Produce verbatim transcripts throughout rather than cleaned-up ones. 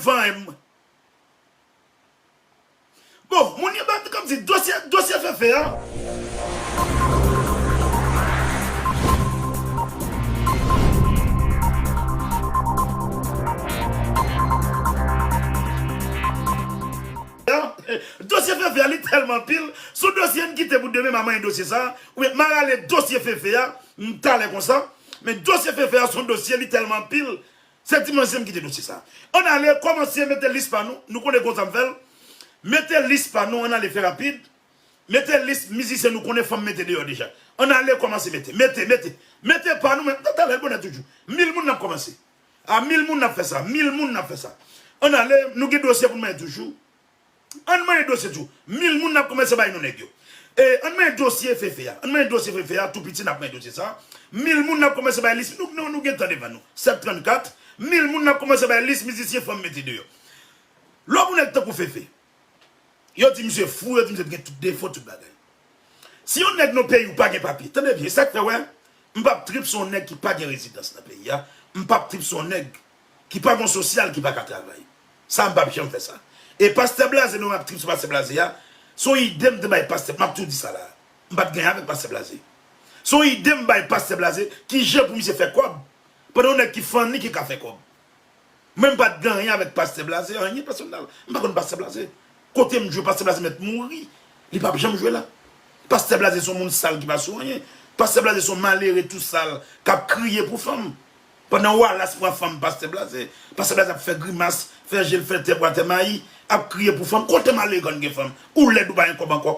pa anyen pou mwen. Bon, moun yo pa t kòmsi dosye, dosye Fefe a. Dosye Fefe a, li tèlman anpil. Sou dosye m kite pou demen, m a manyen dosye sa. Oubyen m a rale dosye Fefe a, m talè konsa. Men dosye Fefe a, se yon dosye, li tèlman anpil. Se dimanch se m kite dosye sa. Ann ale kòmanse mete lis pa nou. Nou konnen konsa m fè l. Mete lis pa nou, ann ale fè rapid. Mete lis mizisyen nou konnen fò m mete deyò deja. Ann ale kòmanse mete. Mete, mete. Mete pa nou, men talè l bonè toujou. Mil moun n ap kòmanse. A mil moun n ap fè sa. Mil moun n ap fè sa. Ann ale, nou gen dosye pou n manyen toujou. Ann manyen dosye tou. Mil moun n ap kòmanse bay nou nèg yo. E, ann manyen dosye Fefe a. Ann manyen dosye Fefe a, tou piti n ap manyen dosye sa. Mil moun n ap kòmanse bay lis. Nou, nou, nou gen tan devan nou. Sèt trannkat. Mil moun n ap kòmanse bay lis mizisyen fò m mete deyò. Lè w pou nèg tankou Fefe. Yo di misye fou, yo di misye gen tout defo, tout bagay. Si yon nèg nan peyi w pa gen papye, tande byen, sa k fè wè, m p ap trip sou yon nèg ki pa gen rezidans nan peyi a, m p ap trip sou yon nèg ki pa gen sosyal, ki pa ka travay. Sa, m p ap janm fè sa. E pastè Blaze, nou ap trip sou pastè Blaze a, se yon ide m te bay pastè, m ap tou di sa la. M pa t gen anyen avèk pastè Blaze. Se yon ide m bay pastè Blaze, ki jan pou misye fè kòb, pandan yon nèg ki funny ki ka fè kòb. Mwen, m pa t gen anyen avèk pastè Blaze, anyen pèsonèl. M pa konn pastè Blaze. Kote m jwe, pastè Blaze mèt mouri. Li p ap janm jwe la. Pastè Blaze se yon moun sal ki pa sou anyen. Pastè Blaze se yon malere tou sal k ap kriye pou fanm. Pandan Wallace pran fanm pastè Blaze, pastè Blaze ap fè grimas, fè je l fè tè bwa tè mayi, ap kriye pou fanm. Kote malere konn gen fanm? Ou lèd, ou pa gen kòb ankò.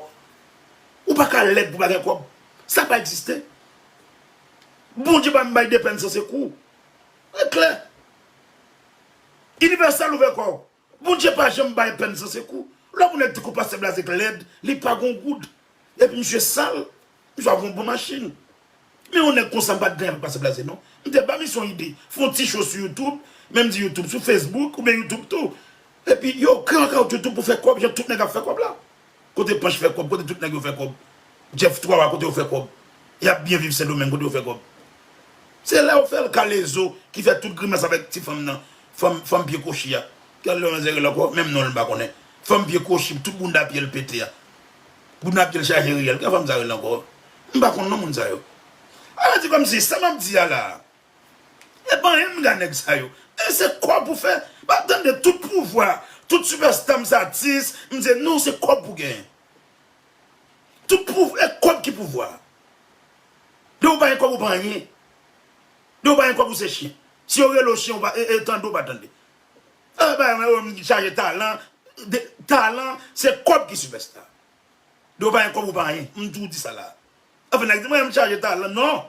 Ou pa ka lèd pou pa gen kòb. Sa pa egziste. Bondye pa m bay de pèn san sekou. E klè. Inivèsèl, ouvè kò w. Bondye pa janm bay pèn san sekou. Lè yon nèg di kou pastè Blaze lèd, li pa gon goud. Epi misye sal, misye ap yon bon machin. Men yon nèg konsa m pa t gen avèk pastè Blaze non. M te ba misye yon ide. Fè yon ti show sou YouTube, menm di YouTube, sou Facebook oubyen YouTube tou. Epi yo kreye yon account YouTube pou fè kòb, jan tout nèg ap fè kòb la. Kote Panch fè kòb, kote tout nèg yo fè kòb. Jeff twa wa, kote yo fè kòb. Y ap byen viv Sendomeng, kote yo fè kòb. Se lè yo fè l Kalezo ki fè tout grimas avèk ti fanm nan, fanm, fanm pye kochi a. Kè lè manzè rele ankò, menm non l m pa konnen. Fanm pye kochi, tout bounda pye l pete a. Bounda pye l chaje riyèl. Kè fanm sa rele ankò? M pa konn non moun sa yo. A vle di kòmsi sa m ap di a la. E pa anyen m gen nèg sa yo. E se kòb pou fè. Pa tande tout pouvwa, tout sipèsta m se atis, m se non, se kòb pou genyen. Tout pouv-, e kòb ki pouvwa. Depi w pa gen kòb ou pa anyen. Depi w pa gen kòb ou se chen. Si yo rele w chen ou pa, e, e tande ou pa tande. E ba mwen, m chaje talan. De, talan, se kòb ki sipèsta. Depi w pa gen kòb ou pa anyen. M tou di sa la. Anfen, nèg di mwen m chaje talan. Non.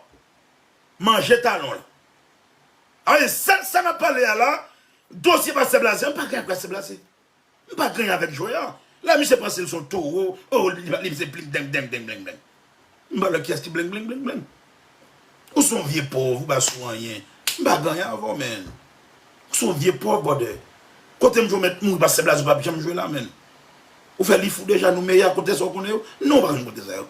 Manje talan w la. A, e sèl sa n ap pale a la, dosye pastè Blaze, m pa gen ak pastè Blaze. M pa gen anyen avèk jwè a. La, misye panse l se yon towo, oh, li, li se plim deng, deng, deng, deng, deng. M pa lè kiyès ki bling, bling, bling, bling. Ou se yon vye pòv, ou pa sou anyen. M pa gen anyen avè w, menn. Ou se yon vye pòv, brother. Kote m jwe w mèt mouri, pastè Blaze ou p ap janm jwe la, menn. Ou fè li fou deja, nou meyè kote sa w konnen yo? Non, ou pa konn kote sa yo.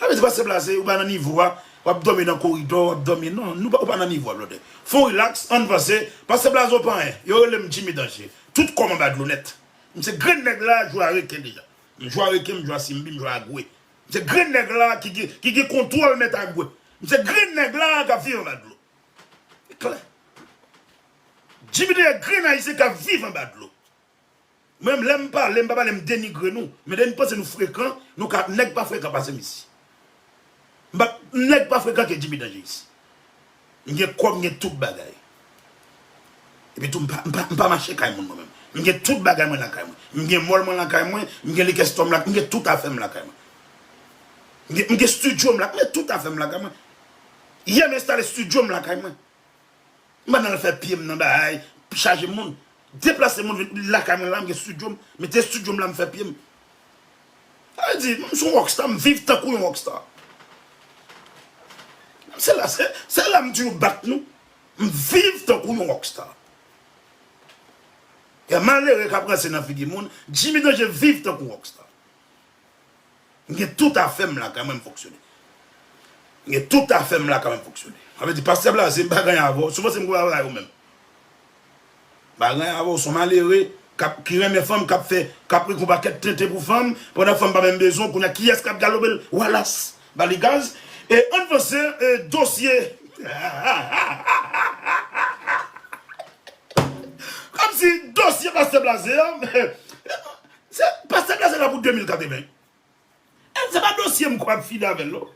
Sa vle di pastè Blaze, ou pa nan nivo a, w ap dòmi nan koridò, w ap dòmi, non, nou pa, ou pa nan nivo a, brother. Fè w relax, ann vanse, pastè Blaze ou pa anyen. Yo rele m Jimmy Danje. Tout kò m anba dlo nèt. M se grenn nèg la, jwe a reken deja. M jwe a reken, m jwe a simbi, m jwe a gwe. M se grenn nèg la ki, ki, ki gen kontwòl mèt a gwe. M se grenn nèg la k ap viv anba dlo. E klè. Jimmy Danje grenn ayisyen k ap viv anba dlo. Mwen menm, lè m pale, m pa pale m denigre nou. Men lè m panse nou frekan, nou ka, nèg pa frekan pase m isi. M pa, nèg pa frekan ke Jimmy Danje isi. M gen kòb, m gen tout bagay. Epi tou, m pa, m pa, m pa mache kay moun mwen menm. M gen tout bagay mwen lakay mwen. M gen mòl mwen lakay mwen, m gen likè stò m la, m gen tout afè m lakay mwen. M gen, m gen estidyo m la, m gen tout afè m lakay mwen. Yè m enstale estidyo m lakay mwen. M pa nan fè pye m nan bagay, chaje moun. Deplase moun vin lakay mwen la, m gen estidyo m, mete estidyo m la, m fè pye m. Sa vle di, m se yon rockstar, m viv tankou yon rockstar. Se la, se, se la m toujou bat nou. M viv tankou yon rockstar. E malere k ap ranse nan figi moun, Jimmy Danje viv tankou rockstar. M gen tout afè m lakay mwen, m fonksyone. M gen tout afè m lakay mwen, m fonksyone. Sa vle di, pastè Blaze, m pa gen anyen avè w. Si w panse m gen bagay ou menm. Bagay avè w se yon malere k ap, ki renmen fanm, k ap fè, k ap pran yon pakèt tenten pou fanm, pandan fanm pa menm bezwen w, kounye a kiyès k ap galope l? Wallace, ba li gaz. E ann vanse, e, dosye. Kòmsi dosye Pastè Blaze a, se, Pastè Blaze la pou de mil katreven. E se pa dosye m kwè ap fini avè l, non.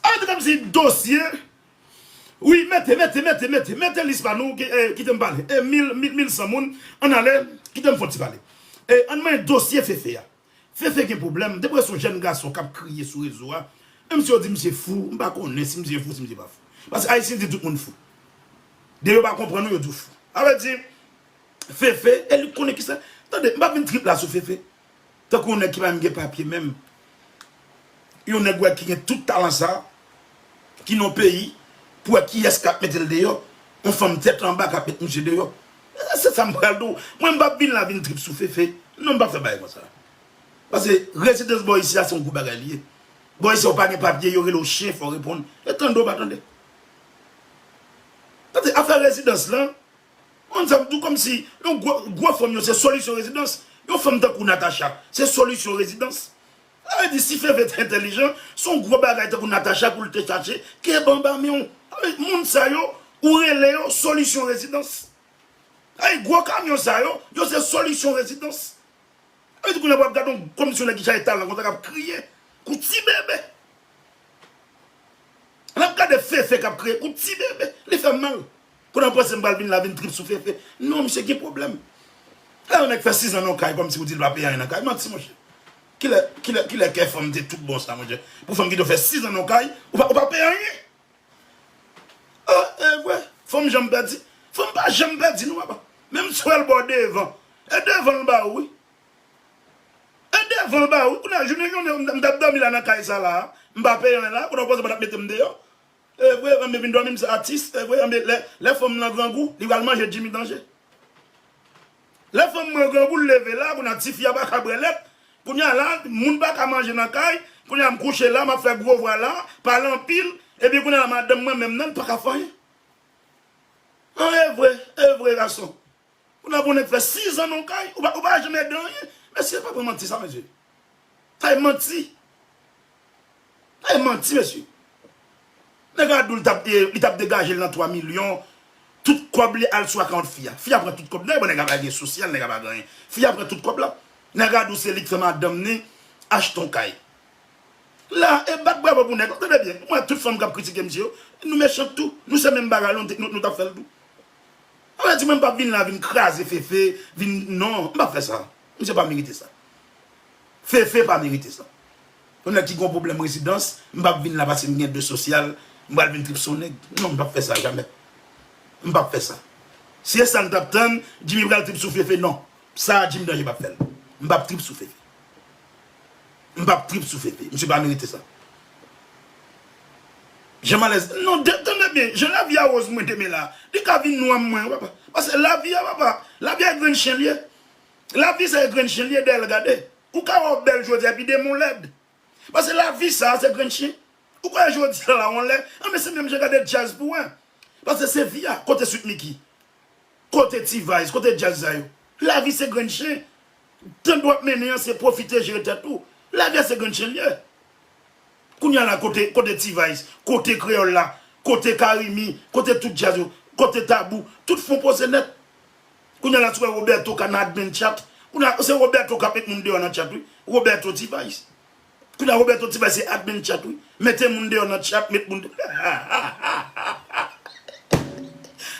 An tou ka, m se dosye. Wi, mete, mete, mete, mete, mete lis pa nou, ki, eh, kite m pale. E mil, mil, mil san moun, ann ale, kite m fè yon ti pale. E ann manyen dosye Fefe a. Fefe gen pwoblèm. Depi w wè se yon jèn gason k ap kriye sou rezo a, menm si yo di misye fou, m pa konnen si misye fou, si misye pa fou. Paske Ayisyen di tout moun fou. Depi yo pa konprann ou, yo di w fou. Sa vle di, Fefe, e li konnen kisa. Tande, m pa vin trip la sou Fefe. Tankou yon nèg ki pa menm gen papye menm. Yon nèg wè ki gen tout talan sa, ki nan peyi, pou wè kiyès k ap mete l deyò. Yon fanm tèt anba k ap met misye deyò. Se sa m pral di w. Mwen, m p ap vin la vin trip sou Fefe. Non, m p ap fè bagay konsa. Paske rezidans bò isi a se yon gwo bagay li ye. Bò isi a ou pa gen papye, yo rele w chen, fò w reponn. E tande w pa tande. Tande, afè rezidans lan, konn sa m di w kòmsi yon gwo, gwo fanm yo se solisyon rezidans. Yon fanm tankou Natacha, se solisyon rezidans. Sa vle di si Fefe te entèlijan, se yon gwo bagay tankou Natacha pou l te chache, kenbe anba men w. Sa vle di moun sa yo, ou rele yo solisyon rezidans. Sa vle di gwo kamyon sa yo, yo se solisyon rezidans. Sa vle di kounye a w ap gade yon kòmsi yon nèg ki chaje talan konsa k ap kriye kou ti bebe. L ap gade Fefe k ap kriye kou ti bebe. Li fè m mal. Kounye a w panse m pral vin la vin trip sou Fefe. Non, misye gen pwoblèm. Lè yon nèg fè sizan nan yon kay kòmsi pou di l pa peye anyen nan kay, manti, monchè. Kilè, kilè, kilè kè fanm te tout bon sa, monchè? Pou fanm ki te fè sizan nan yon kay, ou pa, ou pa peye anyen. Ah, e vre. Fanm janm pèdi. Fanm pa janm pèdi, non, papa. Menm si w al bò devan. E devan l ba ou, wi. E devan l ba ou. Kounye a, jounen, jounen, m, m t ap dòmi la nan kay sa la. M pa peye anyen la. Kounye a, w panse pa t ap mete m deyò. E vre, anben vin dòmi, m se atis. E vre, anben lè, lè fanm nan grangou, li pral manje Jimmy Danje. Lè fanm mwen grangou, l leve la, kounye a tifi a pa ka bwè lèt. Kounye a la, moun pa ka manje nan kay. Kounye a m kouche la, m ap fè gwo vwa la, pale anpil. Epi kounye a la, madanm mwen menm nan, li pa ka fè anyen. An, e vre, e vre, gason. Kounye a pou nèg fè sizan nan kay, ou pa, ou pa janm ede anyen. Mesye, pa pran manti sa, mesye. Sa e manti. Sa e manti, mesye. Nèg la di w li t ap, eh, li t ap degaje l nan twa milyon. Tout kòb li al sou akawont fi a. Fi a pran tout kòb. Nèg, bon, nèg la pa gen sosyal, nèg la pa gen anyen. Fi a pran tout kòb la. Nèg la di w se li k fè madanm ni achte yon kay. La, e bat bravo pou nèg la. Tande byen. Mwen, tout fanm k ap kritike misye yo, nou mechan tou. Nou se menm bagay la, nou, nou, nou t ap fè l tou. Sa vle di mwen m p ap vin la vin kraze Fefe, vin, non, m p ap fè sa. Misye pa merite sa. Fefe pa merite sa. Yon nèg ki gen yon pwoblèm rezidans, m p ap vin la paske m gen de sosyal, m pral vin trip sou yon nèg. Non, m p ap fè sa jamè. M p ap fè sa. Si e sa n t ap tann, Jimmy pral trip sou Fefe, non. Sa a Jimmy Danje p ap fè l. M p ap trip sou Fefe. M p ap trip sou Fefe. Misye pa merite sa. Jan malèz. Non, de, tande byen. Jan lavi a woz mwen demen la. Li ka vin nwa mwen, papa. Paske lavi a, papa. Lavi a e grenn chen li ye. Lavi sa e grenn chen li ye, dèyè l gade. Ou ka wè w bèl jodi a, epi demen w lèd. Paske lavi sa a se grenn chen. Ou kwè jodi a la w anlè. Anben se menm jan gade djaz pou wè. Paske se vi a. Kote Sweet Micky? Kote T-Vice? Kote djaz sa yo? Lavi se grenn chen. Tan w ap mennen an se pwofite jere tèt ou. Lavi a se grenn chen l ye. Kounye a la kote, kote T-Vice? Kote Kreyòl la? Kote Carimi? Kote tout djaz yo? Kote Tabou? Tout fon poze nèt. Kounye a la si w wè Roberto ka nan admin chat. Kounye a se Roberto k ap met moun deyò nan chat wi. Roberto T-Vice. Kounye a Roberto T-Vice se admin chat wi. Mete moun deyò nan chat, met moun deyò.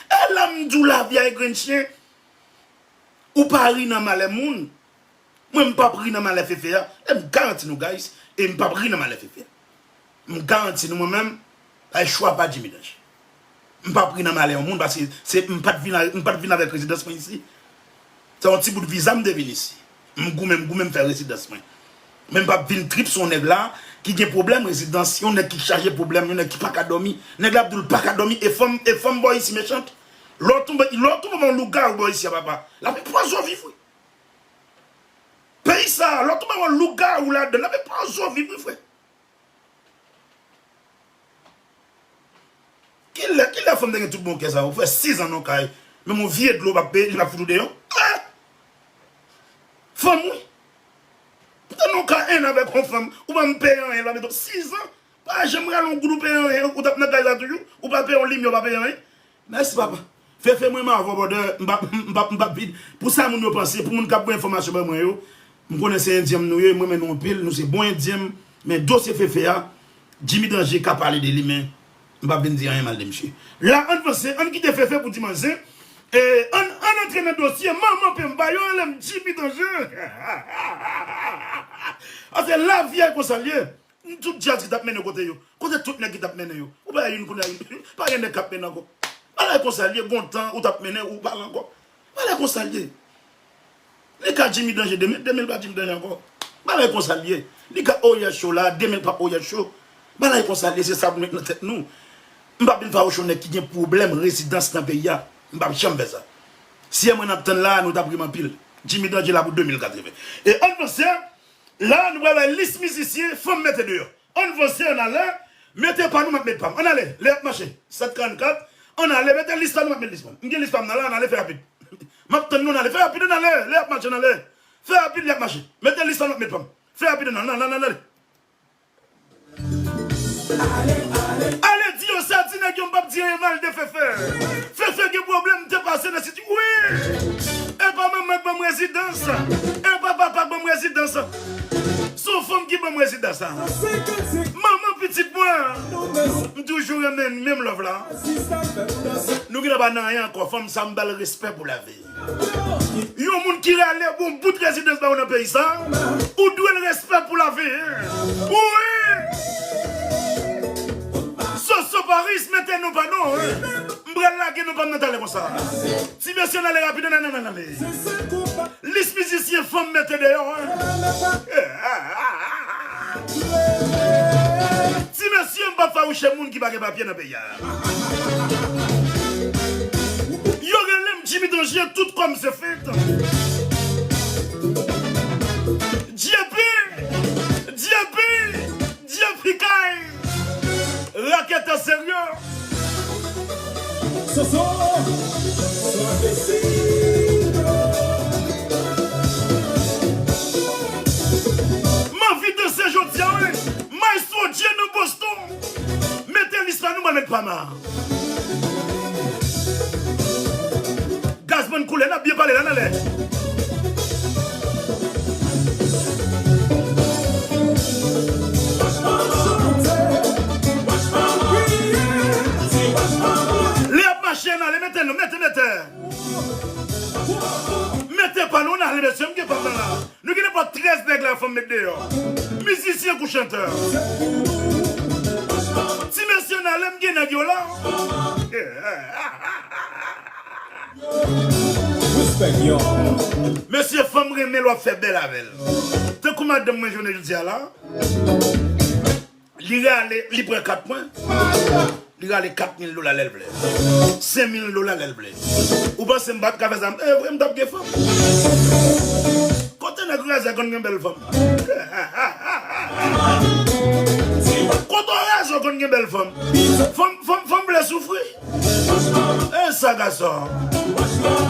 E la m di w lavi a e grenn chen. Ou pa ri nan malè moun. Mwen m p ap ri nan malè Fefe a. E m garanti nou guys. E m p ap ri nan malè Fefe a. M garanti nou mwen menm. Ay chwa pa Jimmy Danje. M p ap ri nan malè yon moun paske se, m pa t vin a, m pa t vin avèk rezidans mwen isi. Se yon ti bout viza m te vin isi. M goumen, m goumen, m fè rezidans mwen. Men m p ap vin trip sou yon nèg la ki gen pwoblèm rezidans, yon nèg ki chaje pwoblèm, yon nèg ki pa ka dòmi. Nèg la ap di w l pa ka dòmi, e fanm, e fanm bò isi mechant. Lè w tonbe, lè w tonbe yon lougawou bò isi a papa, l ap pran zo viv wi. Peyi sa, lè w tonbe yon lougawou ladan l, l ap pran zo viv wi frè. Ki Kilè, kilè fanm te gen tout bon kè sa yo? Ou fè sizan nan kay, menm yon vye dlo p ap peye, li p ap fout ou deyò. Ah! Fanm, wi. Pou te nan kay en avèk yon fanm, ou pa menm peye anyen, l pa mete w sizan. Pa janm rale yon goud ou peye anyen, ou t ap nan kay la toujou, ou pa peye yon limyè, ou pa peye anyen. Mèsi, papa. Fefe, mwen renmen avè w, brother. M p ap, m p ap, m p ap vin. Pou sa moun yo panse, pou moun k ap voye enfòmasyon ban mwen yo, m konnen se endyen m nou ye, m renmen nou anpil, nou se bon endyen m. Men dosye Fefe a, Jimmy Danger ka pale de li, men m p ap vin di anyen mal de misye. La, ann vanse, ann kite Fefe pou di manzè. E, ann, ann antre nan dosye manman Pemba yo, rele m Jimmy Danger. Paske lavi a konsa l ye. Tout djaz ki t ap mennen kote yo. Kote tout nèg ki t ap mennen yo. Ou pa youn kounye a, pa gen nèg k ap mennen ankò. Bagay konsa l ye, gon tan ou t ap mennen, ou pa la ankò. Bagay konsa l ye. Li ka Jimmy Danger demen, demen l pa Jimmy Danger ankò. Bagay konsa l ye. Li ka Oriel Show la, demen l p ap Oriel Show. Bagay konsa l ye, se sa pou nou met nan tèt nou. M p ap vin fawoche yon nèg ki gen pwoblèm rezidans nan peyi a. M p ap janm fè sa. Si e mwen n ap tann la, nou t ap ri m anpil. Jimmy Danger la pou de mil katreven. E ann panse, la, nou pral bay lis mizisyen, fanm mete deyò. Ann vanse, ann ale. Mete pa nou, m ap met pa m. Ann ale, lè y ap mache. Sèt karannkat, ann ale, mete lis pa nou, m ap met lis pa m. M gen lis pa m nan la, ann ale, fè rapid. M ap tann nou, ann ale, fè rapid, ann ale. Lè y ap mache, ann ale. Fè rapid, lè y ap mache. Mete lis pa nou, m ap met pa m. Fè rapid, ann ale, ann ale, ann ale. Ale, di yo sa, di nèg yo m p ap di anyen mal de Fefe. Fefe gen pwoblèm, m te pase nan siti. Wi! E pa manman k ban m rezidans. E pa papa k ban m rezidans. Se yon fanm ki ban m rezidans la. Manman pitit mwen. M toujou renmen n, menm love la. Nou gentan pa nan anyen ankò. Fanm sa, m ba l respè pou lavi. Yon moun ki rale bon bout rezidans ba ou nan peyi sa, ou dwe l respè pou lavi. Wi! Soso Paris, mete non pa non. M pral lage non pa m nan talè konsa. Ti mesye, n ale rapid, nan, nan, nan, nan. Lis mizisyen fanm mete deyò. Ti mesye, m p ap fawouche moun ki pa gen papye nan peyi a. Yo rele m Jimmy Danger, tout kò m se fent. J P, J P, J P Kay, raketè serye. Soso, suavecito. M anvi danse jodi a, wi. Maestro Dje nan Boston. Mete lis pa nou, mwen met pa m a. Gaz bann koulè, n ap byen pale la, n ale. Lè y ap mache, n ale, mete nou, mete, mete. Mete pa nou, n ale, mesye, m gen pa m nan la. Nou gen nenpòt trèz nèg la, fanm met deyò. Mizisyen kou chantè. Ti mesye, n ale, m gen nèg yo la. Respect, yo. Mesye, fanm renmen l, w ap fè bèl avè l. Tankou madanm mwen jounen jodi a la, li rale, li pran kat mwen. Li rale kat mil dola lè l vle. Senk mil dola lè l vle. Ou panse m pa t ka fè sa? E vre, m t ap gen fanm. Kote nèg razè konn gen bèl fanm? Kote razè konn gen bèl fanm? Fanm, fanm, fanm vle soufri. E sa gason.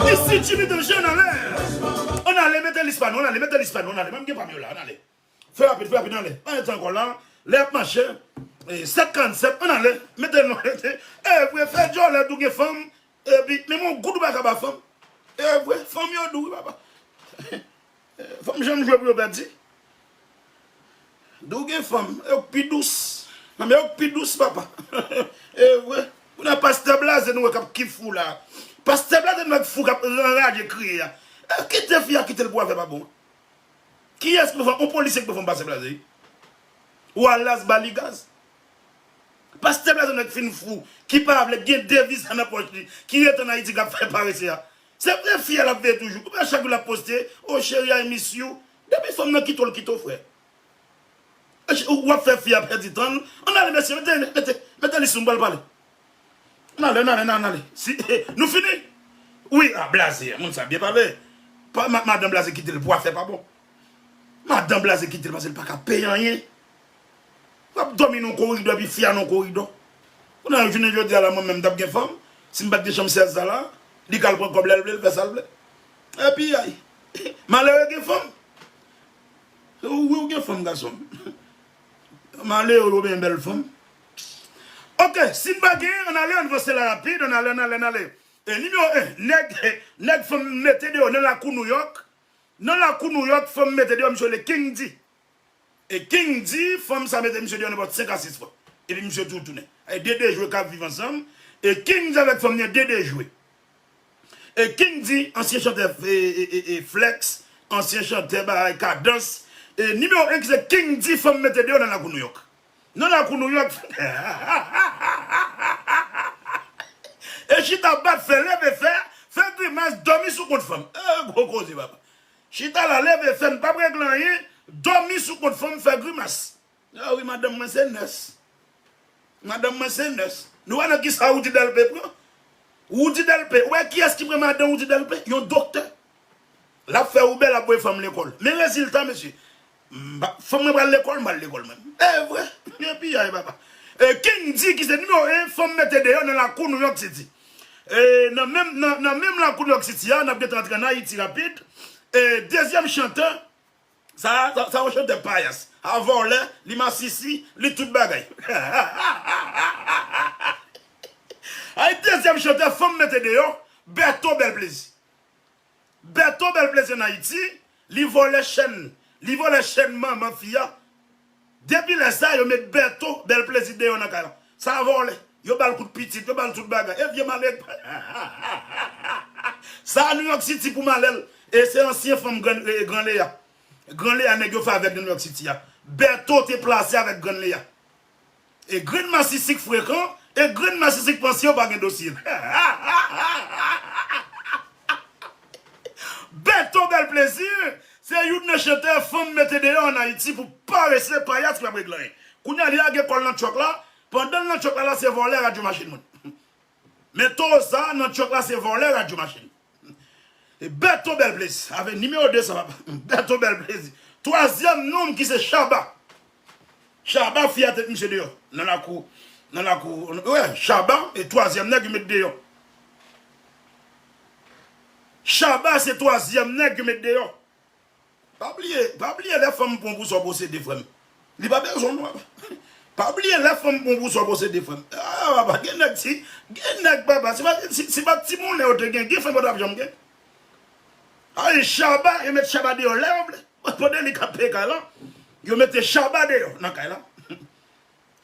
Isi Jimmy Danger nan lè. Ann ale, mete lis pa nou, ann ale, mete lis pa nou, ann ale. Mwen m gen pa m yo la, ann ale. Fè rapid, fè rapid, ann ale. Pa rete ankò la. Lè y ap mache. E, sèt karannsèt, ann ale. Mete non. E vre, fè djòlè, tou gen fanm. Epi, menm yon goud ou pa ka ba fanm. E vre, fanm yo dou, wi, papa. Fanm janm jwe pou yo pèdi. Dou gen fanm, yo k pi dous. Fanm yo k pi dous, papa. E vre. Kounye a pastè Blaze nou wè k ap ki fou la. Pastè Blaze nou wè k fou k ap anraje kriye a. E, kite fi a kite l pou afè pa bon. Kiyès ki pou fè yon polisye ki pou fè yon pastè Blaze? Ou al las ba li gaz. Pastè Blaze nèg fin fou, ki pa vle gen de viza nan pòch li, ki rete ann Ayiti k ap fè parese a. Se vre fi a l ap veye toujou. Ou pa chak jou l ap poste, "Oh chérie, I miss you." Depi fanm nan kite w, l kite w, frè. Ou ap fè fi a pèdi tan l. Ann ale, mesye, mete, mete, mete li sou m, pral pale. Ann ale, ann ale, ann ale. Si, nou fini? Wi, a, Blaze, moun sa byen pale. Pa, ma, madan Blaze kite l pou afè pa bon. Madan Blaze kite l paske l pa ka peye anyen. W ap dòmi nan koridò, epi fi a nan koridò. Kounye a, jounen jodi a la, mwen menm, m t ap gen fanm. Si m pa t gen chanm sèz sa la, li ka al pran kòb lè l vle, l fè sa l vle. Epi, ay, malere gen fanm. Wi, ou gen fanm, gason. Malere, ou gen bèl fanm. Ok, si n pa gen, ann ale, ann vanse la rapid, ann ale, ann ale, ann ale. E nimewo en, nèg, nèg fanm mete deyò nan lakou Nouyòk. Nan lakou Nouyòk, fanm mete deyò, misye rele King D. E King D, fanm sa mete misye deyò nenpòt senk a sis fwa. Epi misye tou tounen. E de dejwe k ap viv ansanm. E King D avèk fanm li an de dejwe. E King D, ansyen chantè e, e, e, e, Flex, ansyen chantè bagay Kadans. E nimewo en ki se King D, fanm mete deyò nan lakou Nouyòk. Nan lakou Nouyòk. E chita bat, fè leve, fè, fè grimas, dòmi sou kont fanm. E gwo koze, papa. Chita la, leve, fè, n p ap regle anyen, dòmi sou kont fanm, fè grimas. A wi, madanm mwen se nès. Madanm mwen se nès. Nou wè nan kisa Roody Delpé pran? Roody Delpé, ou wè kiyès ki pran madanm Roody Delpé? Yon doktè. L ap fè Uber, l ap voye fanm lekòl. Men rezilta, mesye. M pa, fanm mwen pral lekòl, m pral lekòl mwen. E vre. Epi, ay, papa. E King D ki se nimewo en fanm mete deyò nan lakou Nouyòk City. E nan menm, nan, nan menm lakou Nouyòk City a, n ap gentan antre ann Ayiti rapid. E dezyèm chantè, sa, sa, sa yon chantè payas. A vòlè, li masisi, li tout bagay. Ay, dezyèm chantè, fanm mete deyò, Bertho Bèl Plezi. Bertho Bèl Plezi ann Ayiti, li vòlè chèn, li vòlè chèn manman fi a. Depi lè sa, yo met Bertho Bèl Plezi deyò nan kay la. Sa vòlè. Yo ba l kout pitit, yo ba l tout bagay. E vye malere. Sa Nouyòk City pou malè l. E se ansyen fanm Gran, e, Gran Leya. Gran Leya nèg yo fè avèk nan Nouyòk City a. Bertho te plase avèk Gran Leya. E grenn masisik frekan, e grenn masisik panse yo pa gen dosye. Bertho Bèl Plezi, se youn nan chantè fanm mete deyò ann Ayiti pou parese, payas ki p ap regle anyen. Kounye a, li lage kò l nan truck la, pandan l nan truck la, la se vòlè radyo machin moun. Men towo sa nan truck la se vòlè radyo machin. E Bertho Bèl Plezi, avèk nimewo de sa, papa. Bertho Bèl Plezi. Twazyèm nonm ki se Shabba. Shabba fiyate misye deyò. Nan lakou, nan lakou, wè, Shabba, e twazyèm nèg yo met deyò. Shabba se twazyèm nèg yo met deyò. Pa bliye, pa bliye lè fanm pran pou sa w posede, frè m. Li pa bezwen w non, papa. Pa bliye lè fanm pran pou sa w posede, frè m. Ah, papa, gen nèg si, gen nèg, papa, si pa, si, si pa timoun yo te gen, gen fanm yo t ap janm gen. Ay, Shabba, yo met Shabba deyò lè yo vle. Pandan li k ap peye kay la, yo mete Shabba deyò nan kay la.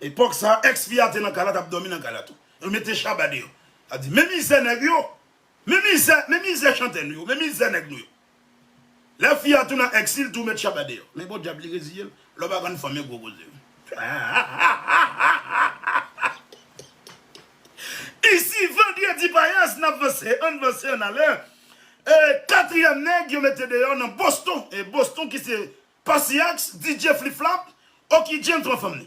Epòk sa, èks fi a te nan kay la, t ap dòmi nan kay la tou. Yo mete Shabba deyò. Sa di, men mizè nèg yo, men mizè, men mizè chantè nou yo, men mizè nèg nou yo. Lè fi a tou nan èks li, l tou met Shabba deyò. Men bon dyab, li reziye l. Lè w pa konn fanm, e gwo koze. Isi, vandredi payas, n ap vanse, ann vanse, ann ale. E, katriyèm nèg yo mete deyò nan Boston. E Boston ki se Passy Axe, D J Flip Flop, Oky James pran fanm li.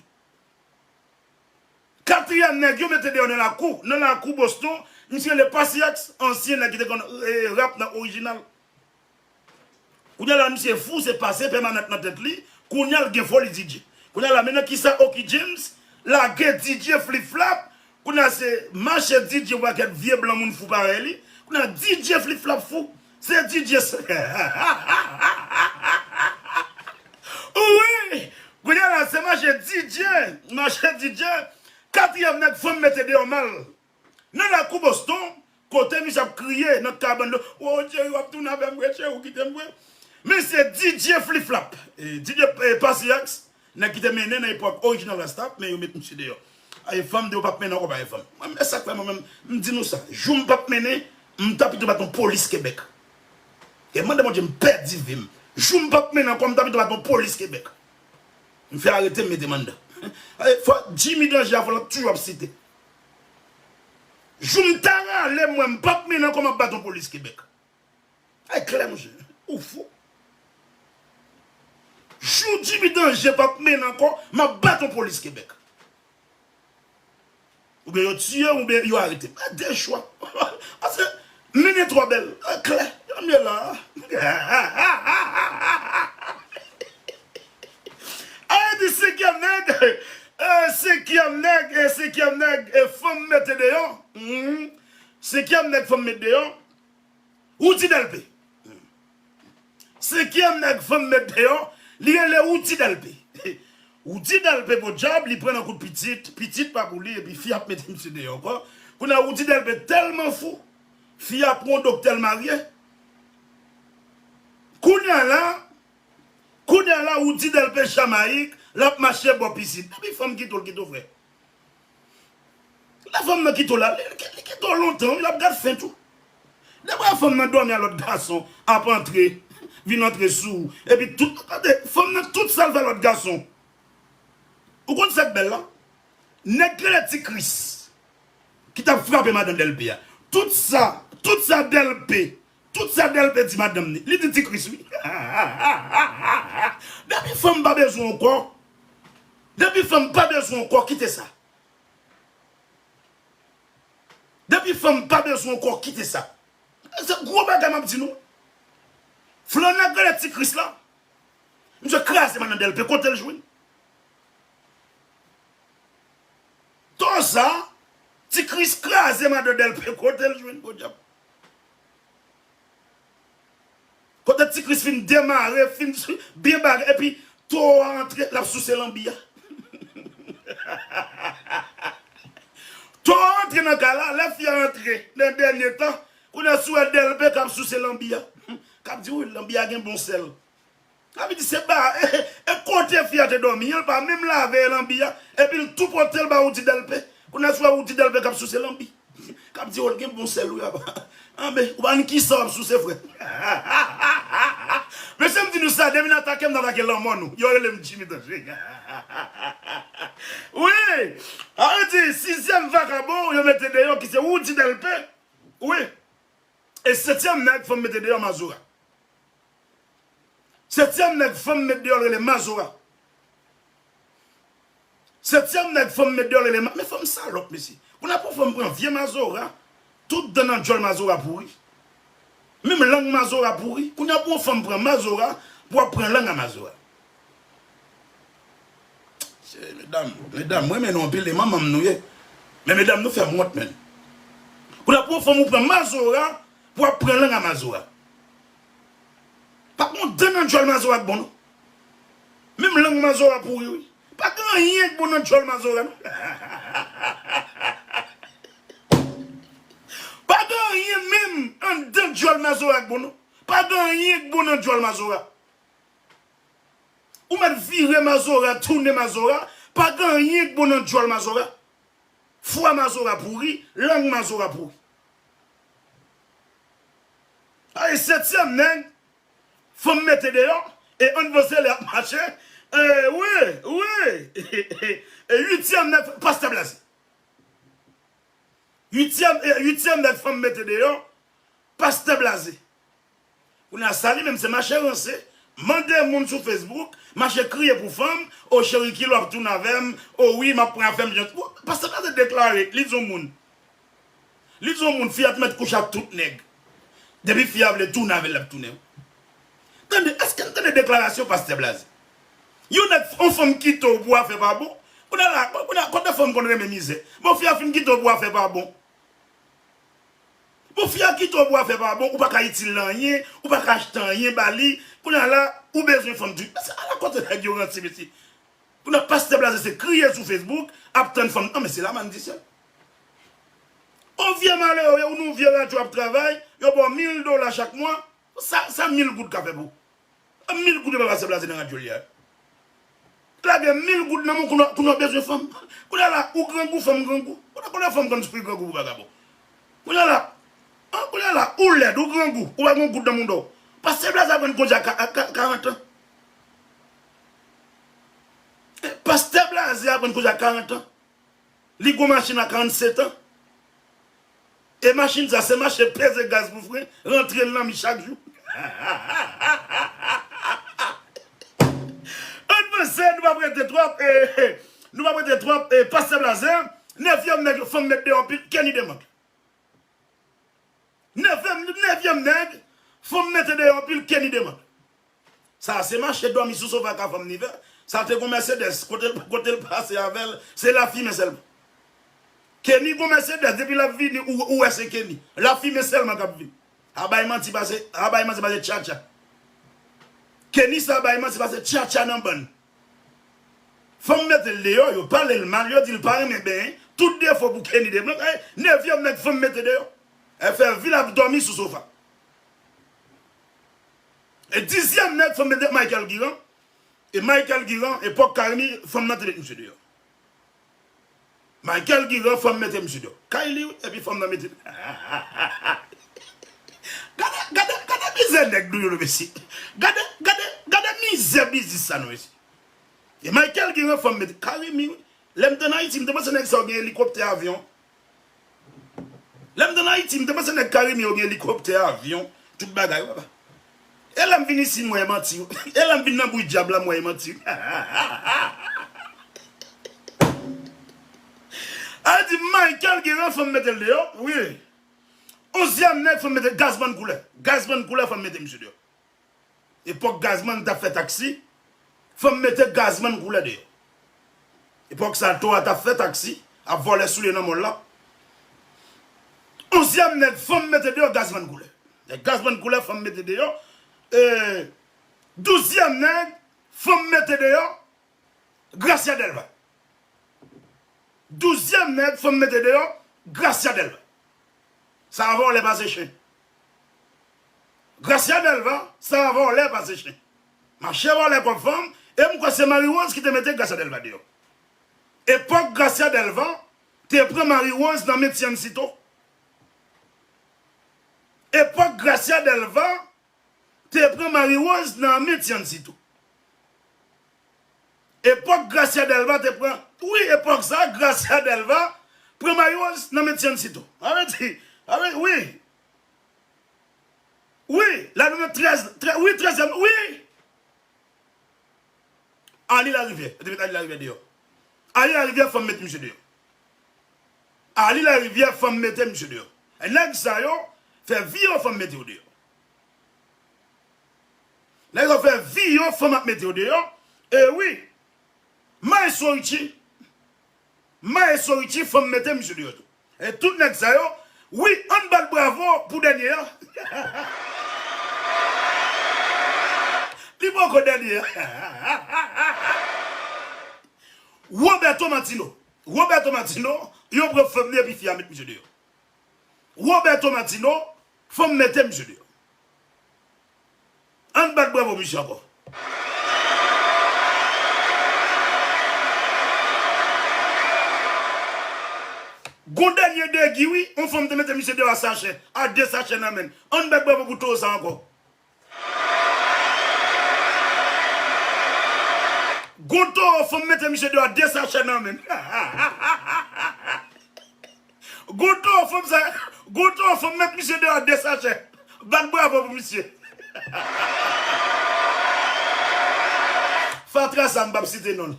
Katriyèm nèg yo mete deyò nan lakou, nan lakou Boston, misye rele Passy Axe, ansyen nèg ki te konn, e, rap nan Orijinal. Kounye a la, misye fou, se pase pèmanant nan tèt li, kounye a l gen foli D J. Kounye a la, men nan kisa Oky James lage D J Flip Flop, kounye a se mache D J pakèt vye blan moun fou parèy li, kounye a D J Flip Flop fou, se D J s-, wi! Kounye a la, se mache D J, mache D J, katriyèm nèg fanm mete deyò mal. Nan lakou Boston, kote misye ap kriye nan kabann lo, o Jerry, w ap tounen avè m vre, cheri, ou kite m vre. Men se D J Flip Flop, e, D J, e, Passy Axe, nèg ki te mennen nan epòk Orijinal Rasta, men yo met misye deyò. Ay, fanm di yo p ap mennen ankò, pa gen fanm. Mwen, men sa k fè mwen menm, m di nou sa, jou m p ap mennen, m ta pito bat yon polis Kebèk. E mande Bondye m pèdi vi m. Jou m p ap mennen ankò, m ta pito bat yon polis Kebèk. M fè arete m, mete m anndan. Ay, fò Jimmy Danger a, fò l ap toujou ap site. Jou m ta rale, mwen, m p ap mennen ankò, m ap bat yon polis Kebèk. Ay, klè, monchè. Ou fou. Jou Jimmy Danger p ap mennen ankò, m ap bat yon polis Kebèk. Oubyen yo tiye m, oubyen yo arete m. A de chwa. Paske mennen twò bèl. A klè. Yo mye la. Ayiti, senkyèm nèg. E, senkyèm nèg. E, senkyèm nèg. E, fanm Woody Delpé. Senkyèm nèg fanm met deyò, li rele Woody Delpé. Woody Delpé podyab, li pran nan kout pitit, pitit pa pou li, epi fi ap mete misye deyò ankò. Kounye a Woody Delpé tèlman fou, fi a pran yon doktè l marye. Kounye a la, kounye a la, Woody Delpé Jamayik, l ap mache bò pisin. Depi fanm kite w, l kite w, frè. Lè fanm nan kite w la, li, li, li kite w lontan, wi, l ap gad fent ou. Depi fanm nan dòmi a lòt gason, ap antre, vin antre sou ou, epi tout, tande, fanm nan tout sa l fè lòt gason. Ou konn sa k bèl la? Nèg ki rele Ti Kris, ki t ap frape madan Delpé a. Tout sa, tout sa Delpé, tout sa Delpé di madanm ni, li di Ti Kris, wi. Depi fanm pa bezwen w ankò, depi fanm pa bezwen w ankò, kite sa. Depi fanm pa bezwen ankò, kite sa. Se gwo bagay m ap di nou. Flannè k rele Ti Kris la, misye kraze madan Delpé, kote l jwenn? Toza, Ti Kris kraze madan Delpé, kote l jwenn, podyab? Kote Ti Kris fin demare, fin byen bagay, epi towo a antre, l ap souse lanbi a. Towo a antre nan kay la, lè fi a antre nan dènye tan, kounye a si w wè Delpé k ap souse lanbi a, k ap di, wi, lanbi a gen bon sèl. Sa vle di se ba, e, e kote fi a te dòmi an, l pa menm lave lanbi a, epi l tou pote l ba Woody Delpé. Kounye a si w wè Woody Delpé k ap souse lanbi, k ap di, o, l gen bon sèl, wi, apa. Anben, ou pa konn kisa w ap souse, frè. Mesye, m di nou sa, depi n atake m, n atake lanmò nou. Yo rele m Jimmy Danger. Wi, sa vle di, sizyèm vakabon, yo mete deyò, ki se Woody Delpé. Wi. E setyèm nèg fanm mete deyò, Mazora. Setyèm nèg fanm met deyò l rele Mazora. Setyèm nèg fanm met deyò l rele Ma-, men fanm salòp, mesye. Kounye a pou fanm pran vye Mazora, tout dan nan djòl Mazora pouri. Menm lang Mazora pouri. Kounye a pou yon fanm pran Mazora, pou w ap pran lang a Mazora. Se, medam, medam, mwen renmen nou anpil, e manman m nou ye. Men medam, nou fè m wont, menn. Kounye a pou yon fanm ou pran Mazora, pou w ap pran lang a Mazora. Pa gon dan nan djòl Mazora k bon, non. Menm lang Mazora pouri, wi. Pa gen anyen k bon nan djòl Mazora, non. Pa gen anyen menm anndan djòl Mazora k bon, non. Pa gen anyen k bon nan djòl Mazora. Ou mèt vire Mazora, tounen Mazora, pa gen anyen k bon nan djòl Mazora. Fwa Mazora pouri, lang Mazora pouri. Ay, setyèm nèg, fanm mete deyò, e ann panse lè ap mache. E, wi, wi. E uityèm nèg, Pastè Blaze. Uityèm, e, uityèm nèg fanm mete deyò, Pastè Blaze. Kounye a sa li menm se mache ranse, mande moun sou Facebook, mache kriye pou fanm, o cheri kilè w ap tounen avè m, o wi m ap pran afè m jan. Pastè Blaze deklare, li di yon moun. Li di yon moun, fi a t mèt kouche ak tout nèg. Depi fi a vle tounen avè l, l ap tounen. Tande, èske n tande deklarasyon Pastè Blaze? Yon nèg, yon fanm kite w pou afè pa bon. Kounye a la, kounye a, kote fanm konn renmen mizè? Bon, fi a fin kite w pou afè pa bon. Bon, fi a kite w pou afè pa bon, ou pa ka itil nan anyen, ou pa ka achte anyen ba li. Kounye a la, ou bezwen fanm tou. Ala kote nèg yo ranse, mesye. Kounye a, Pastè Blaze se kriye sou Facebook, ap tann fanm. An, men se la man di sèl. On vye malere, ou nan vye radyo ap travay, yo ba w mil dola chak mwa. Sa, sa mil goud ka fè pou ou? Mil goud yo pa Pastè Blaze nan radyo li a. Lage mil goud nan men w, kounye a, kounye a w bezwen fanm. Kounye a la, ou grangou, fanm grangou. Kounye a, kounye a fanm konn soufri grangou pou vagabon. Kounye a la, an, kounye a la, ou lèd, ou grangou, ou pa gen goud nan mouda w. Pastè Blaze aprann kondwi a ka-, a ka-, karant an. Pastè Blaze aprann kondwi a karant an. Li gon machin a karannset an. E machin sa, se mache peze gaz pou fren, rantre l nan mi chak jou. Ann panse, nou p ap rete twòp, e, nou p ap rete twòp, e, Pastè Blaze, nevyèm nèg fanm met deyò anpil, Kenny Demant. Nevyèm, nevyèm nèg fanm mete deyò anpil, Kenny Demant. Sa a se mache dòmi sou sofa ka fanm ni fè. Sa te gon Mercedes, kote l, kote l pase avè l, se lafimen sèlman. Kenny gon Mercedes, depi l ap vini, ou, ou wè se Kenny. Lafimen sèlman k ap vini. A bay manti pase, a bay manti pase tchatcha. Kenny sa bay manti pase tchatcha nan bann. Fanm mete l deyò, yo pale l mal, yo di l pa renmen benyen. Tout defo pou Kenny debloke. Nevyèm nèg fanm mete deyò. L fè vi l ap dòmi sou sofa. E dizyèm nèg fanm mete Michael Guiran. E Michael Guiran, epòk Carimi, fanm nan te met misye deyò. Michael Guiran, fanm mete misye deyò. Kay li, wi, epi fanm nan mete. Gade, gade, gade mizè nèg nou yo, mesye. Gade, gade, gade mizè biznis sa nou, mesye. E Michael Guiran, fanm mete. Carimi, wi. Lè m te nan Ayiti, m te panse nèg sa yo gen elikoptè, avyon. Lè m te nan Ayiti, m te panse nèg Carimi yo gen elikoptè, avyon, tout bagay, papa. E lè m vin isi, m wè manti. E lè m vin nan bri dyab la, m wè manti. A di Michael Guiran fanm mete l deyò, wi. Onzyèm nèg fanm mete Gazman Koulè. Gazman Koulè fanm mete misye deyò. Epòk Gazman t ap fè taksi, fanm mete Gazman Koulè deyò. Epòk sa, Towa t ap fè taksi, ap vòlè soulye nan mòl la. Onzyèm nèg fanm mete deyò Gazman Koulè. Nèg Gazman Koulè fanm mete deyò. E, douzyèm nèg fanm mete deyò Gracia Delva. Douzyèm nèg fanm mete deyò Gracia Delva. Sa a vòlè pase chen. Gracia Delva, sa a vòlè pase chen. Mache vòlè kòb fanm, e m kwè se Marie Rose ki te mete Gracia Delva deyò. Epòk Gracia Delva te pran Marie Rose nan men Tiancito. Epòk Gracia Delva te pran Marie Rose nan men Tiancito. Epòk Gracia Delva te pran, wi, epòk sa, Gracia Delva pran Marie Rose nan men Tiancito. Sa vle di, sa vle, wi. Wi, la nou nan trèz, trè-, wi, trèzyèm, wi. Ali Larivière, yo te met Ali Larivière deyò. Ali Larivière, fanm met misye deyò. Ali Larivière, fanm mete misye deyò. E nèg sa yo fè vi yo, fanm mete yo deyò. Nèg yo fè vi yo, fanm ap mete yo deyò. E wi, Maestro Richie, Maestro Richie, fanm mete misye deyò tou. E tout nèg sa yo, wi, ann bat bravo pou dènye a. Li poko dènye a. Roberto Martino. Roberto Martino, yo pran fanm li epi fi a met misye deyò. Roberto Martino, fanm mete misye deyò. Ann bat bravo misye ankò. Gon dènye degi, wi, yon fanm te mete misye deyò a sachè, a de sachè nan men l. Ann bat bravo pou towo sa ankò. Gon towo fanm mete misye deyò a de sachè nan men l. Gon towo fanm sa, gon towo fanm met misye deyò a de sachè. Bat bravo pou misye. Fatra sa, m p ap site non l.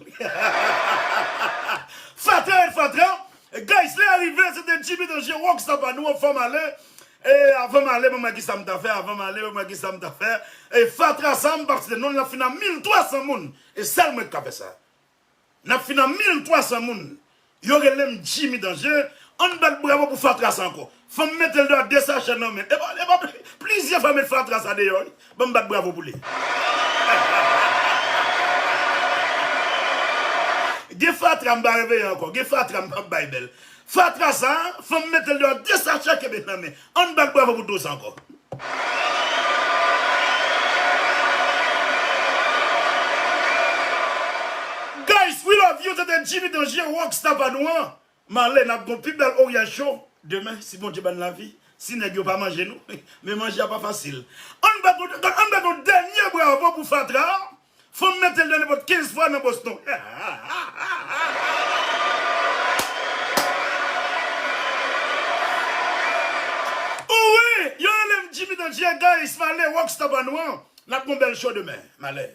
Fatra et fatra. Guys, lè a rive, se te Jimmy Danger, Rockstar pa nou, anfòm ale. E avan m ale, ban m wè kisa m ta fè, avan m ale, ban m wè kisa m ta fè. E fatra sa, m p ap site non l, l ap fin a mil twa san moun. E sèl mwen k ka fè sa. N ap fin a mil twa san moun. Yo rele m Jimmy Danger. Ann bat bravo pou fatra sa ankò. Fanm mete l deyò a de sachè nan men l. E pa, e pa pli-, plizyè fwa met fatra sa deyò, wi. Ban m bat bravo pou li. Gen fatra m pa reveye ankò. Gen fatra m p ap bay bèl. Fatra sa, fanm mete l deyò a de sachè kenbe nan men. Ann bat bravo pou towo sa ankò. Guys, we love you, se te Jimmy Danger, Rockstar pa nou an. M ale, n ap gon pi bèl Oriyal Show demen, si Bondye ban n lavi, si nèg yo pa manje nou, men manje a pa fasil. Ann bat yon, ann bat yon dènye bravo pou fatra. Fanm mete l deyò nenpòt kenz fwa nan Boston. Wi, yo rele m Jimmy Danger, guys, m ale, Rockstar pa nou an. N ap gon bèl show demen. M ale.